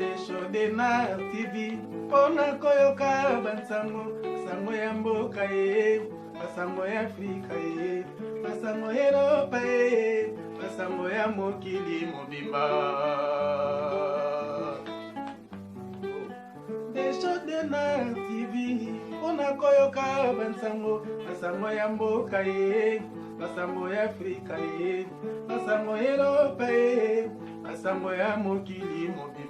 Desho Denard TV mpona koyoka bansango sango ya mboka ye, basango ya Afrika ye, basango ya Eropa ye, basango ya mokili mobimba. Desho Denard TV mpona koyoka bansango, basango ya mboka ye, basango ya Afrika ye, basango ya Eropa ye, basango ya mokili mobimba.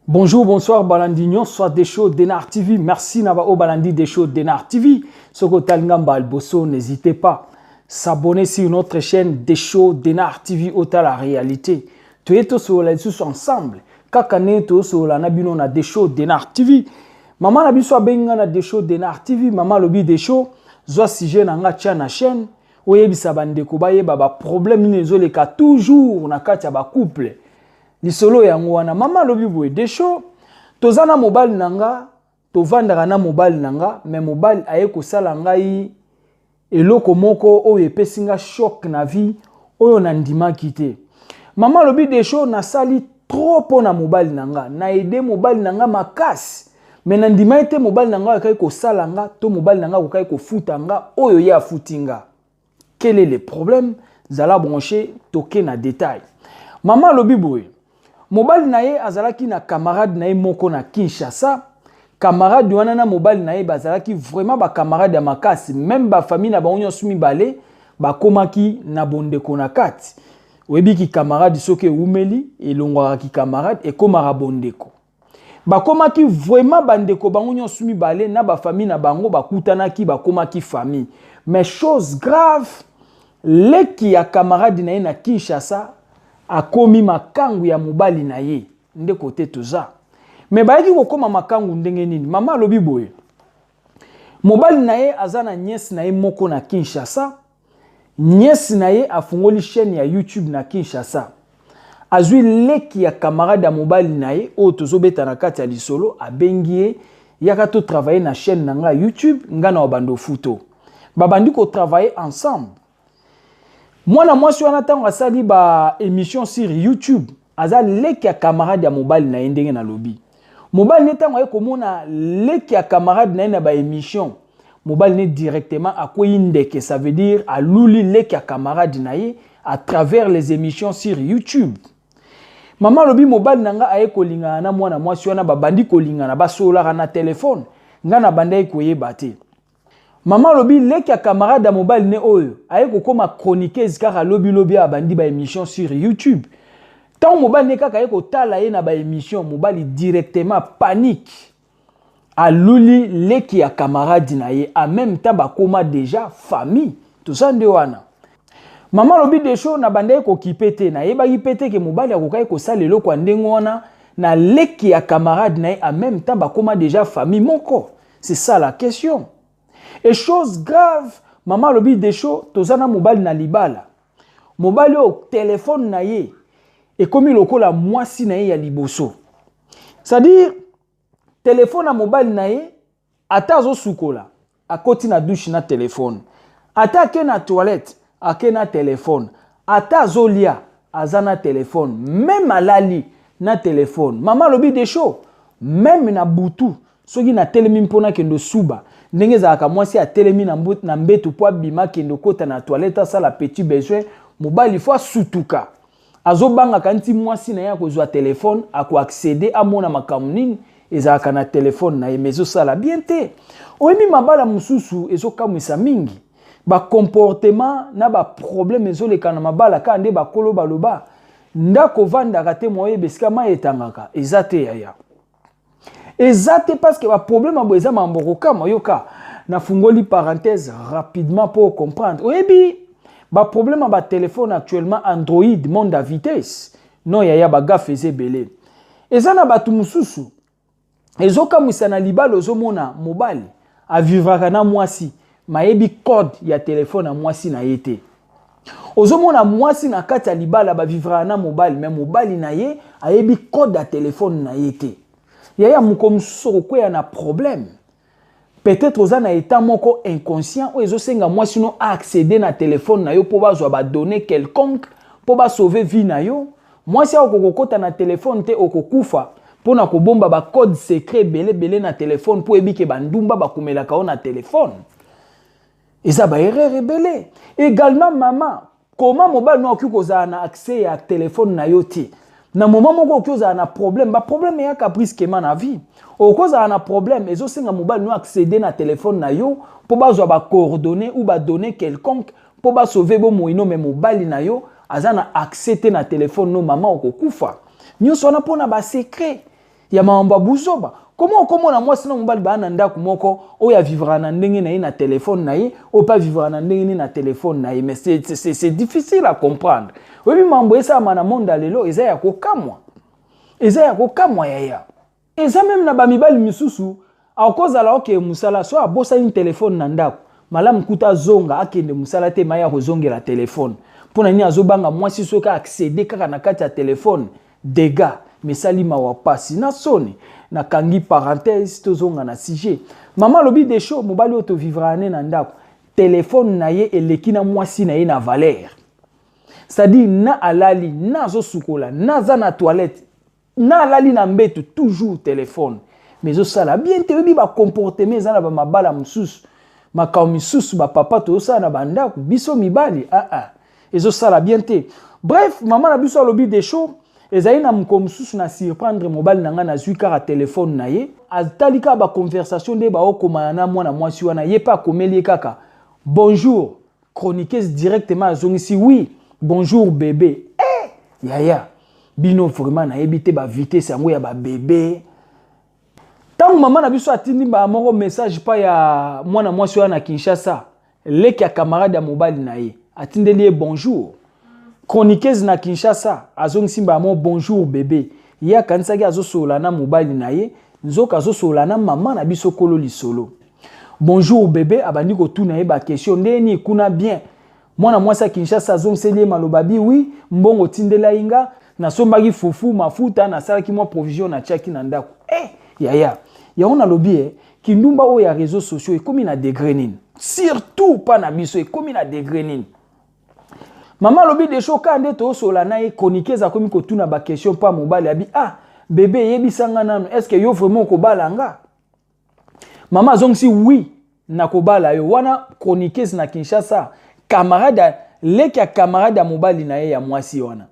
Bonjour, bonsoir, balandi nyonso Desho Denar TV. Merci na ba oyo balandi Desho Denar TV. Soki otali nga mbala liboso, n'hésitez pas s'abonner sur notre chaîne Desho Denar TV, otala réalité. Toye tosolola lisusu ensemble kaka ndenge tosolola na bino na Desho Denar TV. Mama na biso abengi nga na Desho Denar TV. Mama alobi: "Desho, zwa sujet na nga, tia na chaîne, oyebisa bandeko bayeba baproblème nini ezoleka toujours na kati ya bacouple." Lisolo yango wana. Mama alobi boye: "Desho, toza na mobali na nga, tovandaka na mobali na nga, mais mobali aye kosala ngai eloko moko oyo epesi nga choc na vie, oyo nandimaki te." Mama alobi: "Desho, nasali trop mpo na mobali na nga, na aider mobali na nga makasi, mais nandimaki te mobali na nga akokaki kosala nga to mobali na nga akokaki kofuta nga oyo ye afuti nga." Quel est le problème? Zala branché, toke na détail. Mama alobi boye: mobali na ye azalaki na camarade na ye moko na Kinshasa. Camarade wana na mobali na ye bazalaki vraiment bacamarade ya makasi, même bafamille na bango nyonso mibale bakomaki na bondeko na kati. Oyebi kicamarade, soki ewumeli, elongwaka kicamarade, ekomaka bondeko. Bakomaki vraiment bandeko, bango nyonso mibale na bafamille na bango bakutanaki, bakomaki famille. Mais chose grave, leki ya camarade na ye na Kinshasa akomi makangu ya mobali na ye. Nde kote toza. Mais bayaki kokóma makangu ndenge nini? Mama alobi boye: mobali na ye aza na nièce na ye moko na Kinshasa. Nièce na ye afungoli chaîne ya YouTube na Kinshasa. Azwi leki ya camarade ya mobali na ye oyo tozobeta na kati ya lisolo, abengi ye: "Yaka totravaille na chaîne na ngai ya YouTube, ngai na babandi ofuto." Babandi kotravaille ensemble. Mwana mwasi wana, ntango asali ba émission sur YouTube, aza leki ya camarade ya mobali na ye. Ndenge nalobi, mobali ne, ntango aye komona leki ya camarade na ye na baémission, mobali ne directement akwei ndeke. Ça veut dire aluli leki ya camarade na ye à travers les émissions sur YouTube. Mama alobi: "Mobali na nga aye kolingana na mwana mwasi wana, babandi kolingana, basololaka na telefone, ngai na bandaki koyeba te." Mama alobi leki ya camarade ya mobali ne oyo aye kokóma chroniqueuse kaka lobilobi, abandi baémission sur YouTube. Ntango mobali ne kaka aye kotala ye na baémission, mobali directement panique, aluli leki ya camarade na ye. En même temps bakóma déjà famille. Toza nde wana. Mama alobi: "Desho, na bandaki kokipe te, nayebaki mpe te ke mobali akokaki kosala eloko ya ndenge wana na leki ya camarade na ye. En même temps bakóma déjà famille moko." C'est ça la question. Et chose grave, mama alobi: "Desho, toza na mobali na libala. Mobali oyo, telefone na ye ekomi lokola mwasi na ye ya liboso." C'est-à-dire telefone ya mobali na ye, ata azosukola, akoti na douche na telefone, ata ake na toilette, ake na telefone, ata azolia, aza na telefone, même alali na telefone. Mama alobi: "Desho, même na butu, soki natelemi mpo nakende osuba, ndenge ezalaka mwasi atelemi na mbeto mpo abima, akende okota na toilette, asala petit besoin, mobali faut asutuka, azobangaka nti mwasi na ye akozwa telefone, akoaccéder, amona makambo nini ezalaka na telefone na ye." Mais ezosala bien te. Oyebi, mabala mosusu ezokamwisa mingi, bacomportement na baproblème ezoleka na mabala. Kaka nde bakolo baloba, ndako ovandaka te, mwa oyeba esika mai etangaka eza te. Yaya, eza te, parce que baproblème boye eza mambo kokama. Yoka, nafungoli parenthèse rapidement pour comprendre. Oyebi baproblème ya batelefone actuellement, Android, monde à vitesse. Non yaya, bagaffes eza ebele. Eza na bato mosusu ezokamwisa na libala. Ozomona mobali avivraka na mwasi, mayebi code ya telefone ya mwasi na ye te. Ozomona mwasi na kati ya libala, bavivraka na mobali, mais mobali na ye ayebi code ya telefone na ye te. Yaya, moko mosusu okokweya na problème. Peut-être oza na état moko inconscient oyo ezosenga mwasi no accéder na telefone na yo mpo bazwa badonnées quelconque mpo basauve vie na yo. Mwasi akoki kokota na telefone te, okokufa mpo na kobomba bacode secret ebele ebele na telefone mpo oyebi ke bandumba bakomelaka yo na telefone. Eza baerreur ebele. Également mama, koma mobali no akoki kozala na accès ya telefone na yo te. Na moment moko okoki ozala na problème, baproblème eyaka brusquement na vie. Okozala na problème, ezosenga mobali no accéder na telefone na yo mpo bazwa bacoordonnées ou badonnées quelconque mpo basauve bomoi no, me mobali na yo aza na accès te na telefone no, mama okokufa. Nyonso wana mpona basecret ya makambo ya buzoba. Koma okomona mwasi na mobali baa na ndako moko, oyo avivra na ndenge na ye na telefone na ye, oyo mpe avivra na ndenge nini na telefone na ye. Mais c'est difficile à comprendre. Oyebi, mambo esalama na monde ya lelo eza ya kokamwa, eza ya kokamwa yaya. Eza même na bamibali misusu, akozala okeye mosala, so abosani telefone na ndako, malamu kuta azonga, akende mosala te, mai ya kozongela telefone. Mpo na nini? Azobanga mwasi soki accéder kaka na kati ya telefone, dégâts. Mesali mawa, pasi na soni. Nakangi parenthèse, tozonga na sujet. Mama alobi: Desho, mobali oyo tovivra ne na ndako, telefone na ye eleki na mwasi na ye na valeur. C'est-à-dire na alali, na azosukola, na aza na toilette, na alali na mbeto, toujours telefone. Mais ezosala bien te. Oyebi, bacomportement eza na bamabala mosusu, makambo misusu bapapa tozosala na bandako, biso mibali, ah ah, ezosala bien te. Bref, mama na biso alobi: Desho, ezali na mokolo mosusu na surprendre mobali na ngai, nazwi kaka telefone na ye, atali kaka baconversation nde baokomana na mwana mwasi wana, ye mpe akomeli ye kaka "bonjour". Chroniqueuse directement azongisi: "Oui, bonjour bébé." Eh, yaya, bino vraiment nayebi te bavitesse yango ya babébé. Ntango mama na biso atindi mbala moko message pa ya mwana mwasi wana na Kinshasa, leki ya camarade ya mobali na ye, atindeli ye "bonjour". Chroniqueuse na Kinshasa azongisi mbala moko "bonjour bébé". Ye akanisaki azosolola na mobali na ye, nzoka azosolola na mama na biso kolo lisolo. "Bonjour bébé", abandi kotuna ye baquestion: "Ndenge nini kuna, bien?" Mwana mwasi ya Kinshasa azongiseli ye maloba bi: "Oui, mbongo otindelai nga, nasombaki fufu, mafuta, nasalaki mwa provision, natiaki na ndako." Eh, yaya, yango nalobi e, kindumba oyo ya réseaux sociaux ekómi na degré nini? Surtout mpa na biso, ekómi na degré nini? Mama alobi: Desho, kaka nde tozosola na ye, chroniqueuse akomi kotuna baquestion mpa mobali, abi: "Ah bébé, eyebisanga nano, est-ce yo vraiment okobala nga?" Mama azongisi: "Oui, nakobala yo." Wana chroniqueuse na Kinshasa, camarade, leki ya camarade ya mobali na ye ya mwasi wana,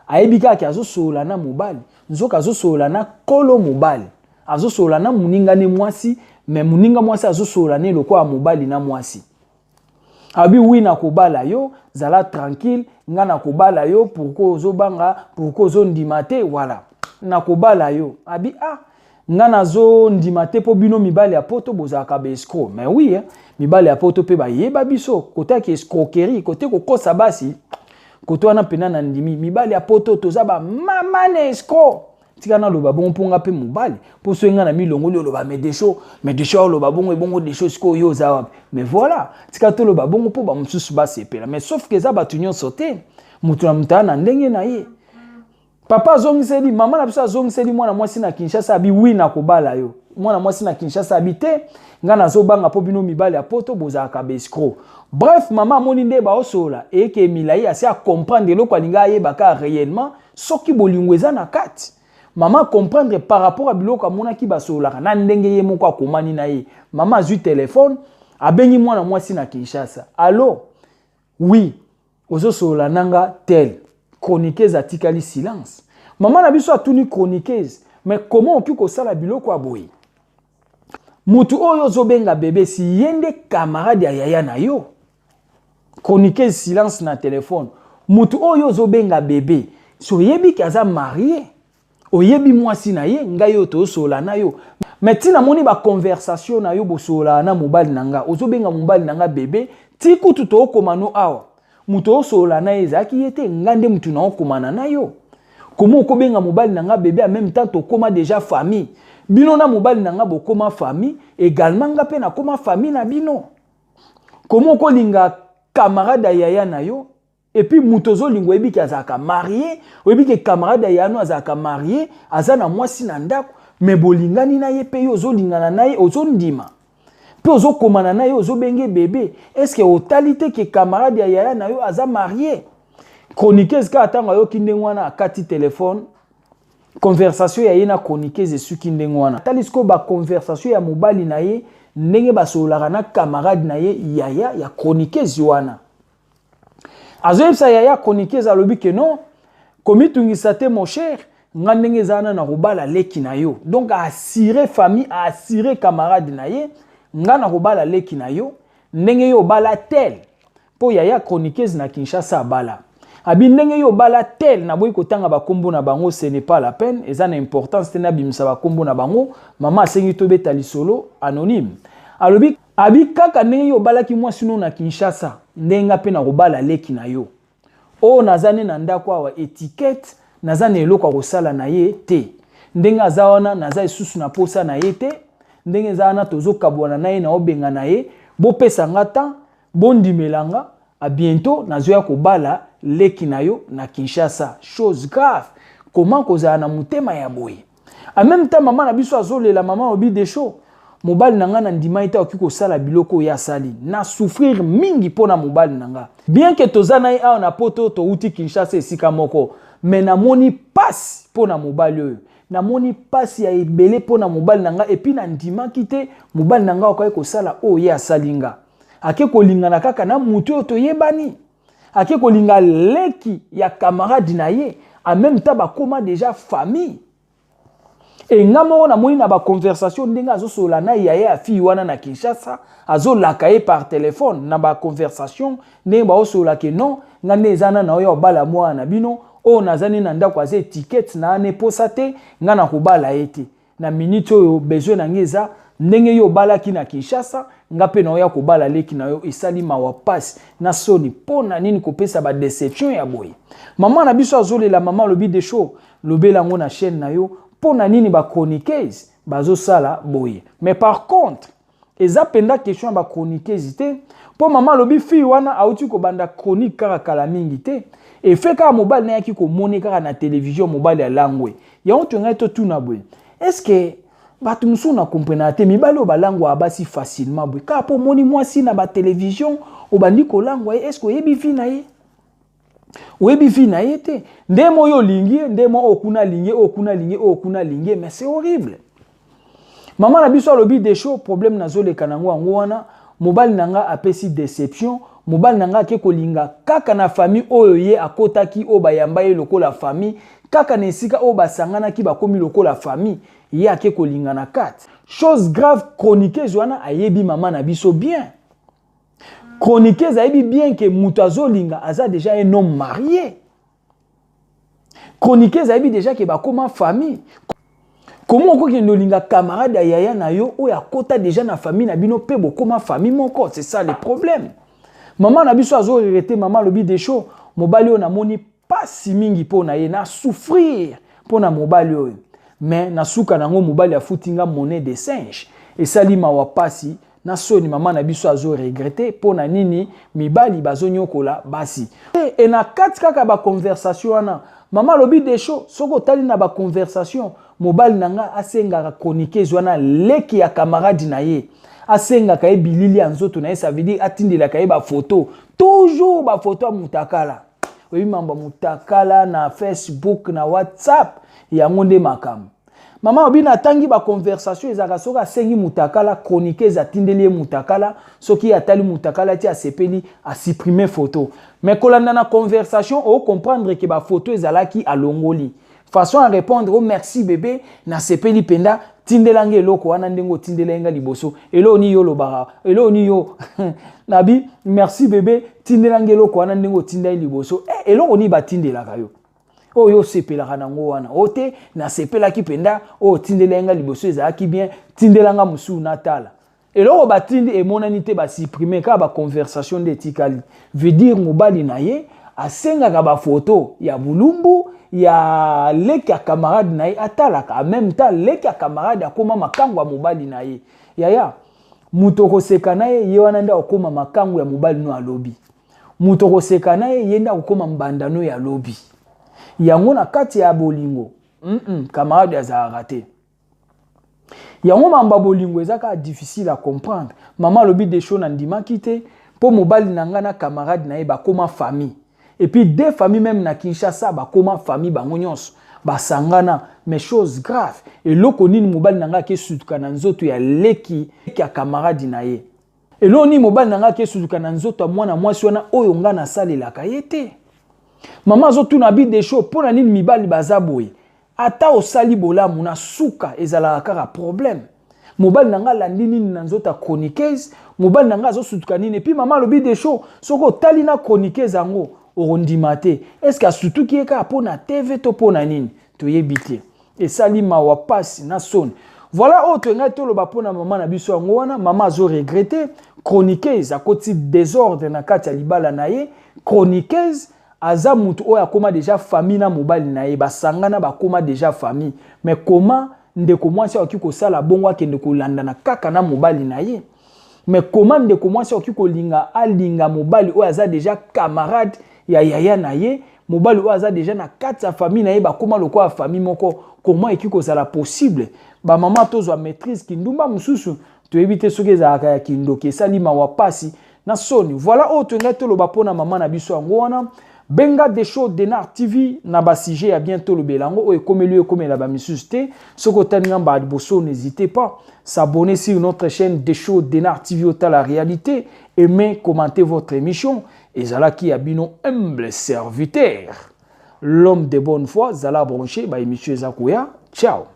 ayebi kaka azosolola na mobali, nzoka azosolola na kolo mobali, azosolola na moninga ne mwasi, me moninga mwasi azosolola ne lokola mobali na mwasi. Abi: "Oui, nakobala yo, zala tranquille, nga nakobala yo. Pourquoi ozobanga? Pourquoi ozondima te? Voilà, nakobala yo." Abi: "Ah, nga nazondima te mpo bino mibali ya poto bozalaka baescroc." Mais oui, eh, mibali ya poto mpe bayeba biso kote yaki escroquerie, kote kokosa basi, kote wana mpena na ndimi mibali ya poto toza bamama na escroc. Tika naloba bongo mpo nga mpe mobali, mpo soki nga na milongoli, oloba: "Mais Desho, mais Desho oloba bongo, ebongo Desho sikoyo yo oza wapi?" Mais voilà, tika toloba bongo mpo bamosusu basepela. Mais sauf ke eza bato nyonso te, moto na moto aya na ndenge na ye. Papa azongiseli, mama na biso azongiseli mwana mwasi na Kinshasa, abi: "Oui, nakobala yo." Mwana mwasi na Kinshasa abi: "Te, ngai nazobanga mpo bino mibali ya poto bozalaka baescroc." Bref, mama amoni nde baosolola eyeke milai, asi acomprendre eloko alingi ayeba réellement soki bolingo eza na kati. Mama comprendre par rapport a biloko amonaki basololaka na ndenge ye moko akomani na ye. Mama azwi telefone, abengi mwana mwasi na Kinshasa: "Allo, oui, ozosolola nanga tel." Chroniqueuse atikali silence. Mama na biso atuni chroniqueuse: "Mais comment okoki kosala biloko ya boye? Mutu oyo ozobenga bébé, si ye nde camarade ya yaya na yo?" Chroniqueuse silence na telefone. "Mutu oyo ozobenga bébé, si oyebi ke aza marié, oyebi mwasi na ye, ngai oyo tozosolola na yo, mais ntina moni baconversation na yo bosololaka na mobali na nga, ozobenga mobali na nga bébé, ti kutu tookoma no awa, moto osolola na ye ezalaki ye te, nga nde motu naokomana na yo. Komo okobenga mobali na nga bébé? En même temps tokóma déjà famille, bino na mobali na nga bokóma famille également, nga mpe nakóma famille na bino. Komo okolinga camarade ya yaya na yo? Et puis moto ozolinga, oyebi ke azalaka marié, oyebi ke camarade ya yaya no azalaka marié, aza na mwasi na ndako, me bolingani na ye mpe yo ozolingana na ye, ozondima mpe ozokomana na ye, ozobenge bébé. Est-ce otali te ke camarade ya yaya na yo aza marié? Chroniqueuse kaka ntango ayoki ndenge wana, akati telefone. Conversation ya ye na chroniqueuse esuki ndenge wana. Atali sikoyo baconversation ya mobali na ye, ndenge basololaka na camarade na ye, yaya ya chroniqueuse wana. Azoyebisa yaya chroniqueuse, alobi ke non, komitungisa te mon cher, nga ndenge eza wana na kobala leki na yo. Donc aassure famille, aassure camarade na ye, nga na kobala leki na yo ndenge yo obala tel, mpo yaya chroniqueuse na Kinshasa abala. Abi ndenge yo obala tel, naboyi kotanga bakombo na bango, ce n'est pas la peine, eza na importance te nabimisa bakombo na bango. Mama asengi tobeta lisolo anonyme. Alobi, abi kaka ndenge yo obalaki mwasi no na Kinshasa, ndenge nga mpe na kobala leki na yo. Oyo naza nde na ndako awa étiquette, naza na eloko ya kosala na ye te. Ndenge aza wana, naza lisusu na posa na ye te. Ndenge eza wana, tozokabwana na ye, na obenga na ye. Bopesa nga temps, bondimela nga, à bientôt nazoya kobala leki na yo na Kinshasa. Chose grave, comment kozala na motema ya boye? En même temps, mama na biso azolela. Mama obi Desho, mobali na nga na ndima ete akoki kosala biloko oyo asali. Na souffrir mingi mpo na mobali na nga, bien ke toza na ye awa na Poto, touti Kinshasa esika moko, mais namoni pasi mpo na mobali oyo, namoni pasi ya ebele mpo na mobali na nga. Et puis nandimaki te mobali na nga akoki kosala oyo ye asali nga. Ake kolingana kaka na motu oyo toyebani, ake kolinga leki ya camarade na ye, en même temps bakóma déjà famille. E nga moko namoni na baconversation ndenge azosolola na yaya ya fille wana na Kinshasa, azolaka ye par téléphone na baconversation, ndenge baosolola ke non, nga nde eza na na oyo obala mwana na bino. Oyo naza nde na ndako aza étiquette na ane posa te, nga na kobala ye te na minute oyo. Besoin na ngai eza ndenge yo obalaki na Kinshasa, nga mpe na oya kobala leki na yo. Esali mawa, pasi na soni. Mpo na nini kopesa badéception ya boye? Mama na biso azolela. Mama alobi, Desho, lobela yango na chaîne na yo, mpo na nini bachroniqueuse bazosala boye? Mais par contre, eza mpenza question ya bachroniqueuse te, mpo mama alobi fille wana auti kobanda chronique kaka kala mingi te. Efe kaka mobali nayaki komoni kaka na télévision, mobali alangwe. Yango tongai totuna boye: est ce que bato mosusu na komprenaka te, mibali oyo balangwaka basi facilement boye, kaka mpo omoni mwasi na batelevizio, obandi kolangwa ye, est ce que oyebi vie na ye? Oyebi vie na ye te. Nde mo oyo olingi ye, nde mo oyo kuna alingi ye, oyo kuna alingi ye, oyo kuna alingi ye. Mais c'est horrible. Mama na biso alobi, Desho, problème nazoleka nango yango wana. Mobali na nga apesi déception. Mobali na nga ake kolinga kaka na famille oyo ye akotaki, oyo bayamba ye lokola famille, kaka na esika oyo basanganaki, bakomi lokola famille, ye ake kolinga na kati. Chose grave, chroniqueuse wana ayebi mama na biso bien. Chroniqueuse ayebi bien ke moto azolinga aza déjà un homme marié. Chroniqueuse ayebi déjà ke bakóma famille. Comment okokende olinga camarade ya yaya na yo oyo akota déjà na famille na bino mpe bokóma famille moko? C'est ça le problème. Mama na biso azoregretter. Mama alobi, Desho, mobali oyo namoni pasi mingi mpo na ye, na souffrir mpo na mobali oyo, mais na suka nango mobali afuti nga monnaie de singe. Esali mawa, pasi na soni. Mama na biso azoregretter mpo na nini mibali bazonyokola basi. E na kati kaka baconversation wana, mama alobi, Desho, soki otali na baconversation, mobali na nga asengaka chroniqueuse wana, leki ya camarade na ye, asengaka ye bilili ya nzoto na ye. Ça veut dire atindelaka ye bafoto, toujours bafoto ya mutakala. Oyebi mambo ya mutakala na Facebook, na WhatsApp, yango nde makambo. Mama obi natangi baconversation, ezalaka soki asengi mutakala, chroniqueuse atindeli ye mutakala, soki atali mutakala ti asepeli, asupprime photo. Mais kolanda na conversation, ocomprendre ke bafoto ezalaki, alongoli. Façon à répondre: oh merci bébé, nasepeli mpenza, tindelanga eloko wana ndenge otindela nga liboso. Eloko nini yo olobaka? Eloko nini yo nabi? Merci bébé, tindelanga eloko wana ndenge otinda ye liboso. Eh, eloko nini batindelaka yo oyo osepelaka nango wana? O te, nasepelaki mpenza, oyo otindela nga liboso ezalaki bien, tindelanga mosusu natala. Eloko batindi emonani te, basupprime kaka, baconversation nde etikali. Veut dire mobali na ye asengaka bafoto ya bulumbu ya leki ya camarade na ye, atalaka. En même temps, leki ya camarade akóma makango ya mobali na ye. Yaya, moto okoseka na ye, ye wana nde akóma makango ya mobali no alobi. Moto okoseka na ye, ye nde akokóma mbandano ya lobi. Yango na kati ya bolingo, camarade azalaka te. Yango mambo ya bolingo eza kaka difficile à comprendre. Mama alobi, Desho, nandimaki te mpo mobali na ngai na camarade na ye bakóma famille. Et puis deux familles même na Kinshasa bakoma famille bango nyonso basangana. Mais chose grave, eloko nini mobali na ngai akesutuka na nzoto ya leki ya camarade na ye? Eloko nini mobali na ngai akesutuka na nzoto ya mwana mwasi wana oyo ngai nasalelaka ye te? Mama azotuna bi Desho, mpo na nini mibali baza boye? Ata osali bolamu, na suka ezalaka kaka problème. Mobali na ngai alandi nini na nzoto ya chroniqueuse? Mobali na ngai azosutuka nini? Et puis mama alobi, Desho, soki otali na chroniqueuse yango, okondima te. Est-ce asutuki ye kaka mpo na TV to mpo na nini? Toyebi te. Esali mawa, pasi na soni. Voilà oyo toyengai toloba mpo na mama na biso yango wana. Mama azoregretter. Chroniqueuse akoti désordre na kati ya libala na ye. Chroniqueuse aza mutu oyo akóma déjà famille na mobali na ye, basangana, bakóma déjà famille. Mais comment ndeko mwasi akoki kosala bongo, akende kolandana kaka na mobali na ye? Mais comment ndeko mwasi akoki kolinga, alinga mobali oyo aza déjà camarade ya yaya na ye, mobali oyo aza déjà na kati ya famille na ye, bakóma lokola famille moko? Comment ekoki kozala possible? Bamama, tozwa maîtrise. Kindumba mosusu toyebi te soki ezalaka ya kindoki. Esali mawa, pasi na soni. Voilà oyo toyengai toloba mpona mama na biso yango wana. Benga Desho Denar TV na basujet ya bien, tolobela yango. Oyo ekomeli oyo ekomela bamisusu te. Soki otali nga mbala liboso, n'hésitez pas s'abonner sur notre chaîne Desho Denar TV, otala réalité, aimez, commentez votre émission. Ezalaki ya bino humble serviteur, l'homme de bonne foi. Zala branché, baémission eza koya. Ciao.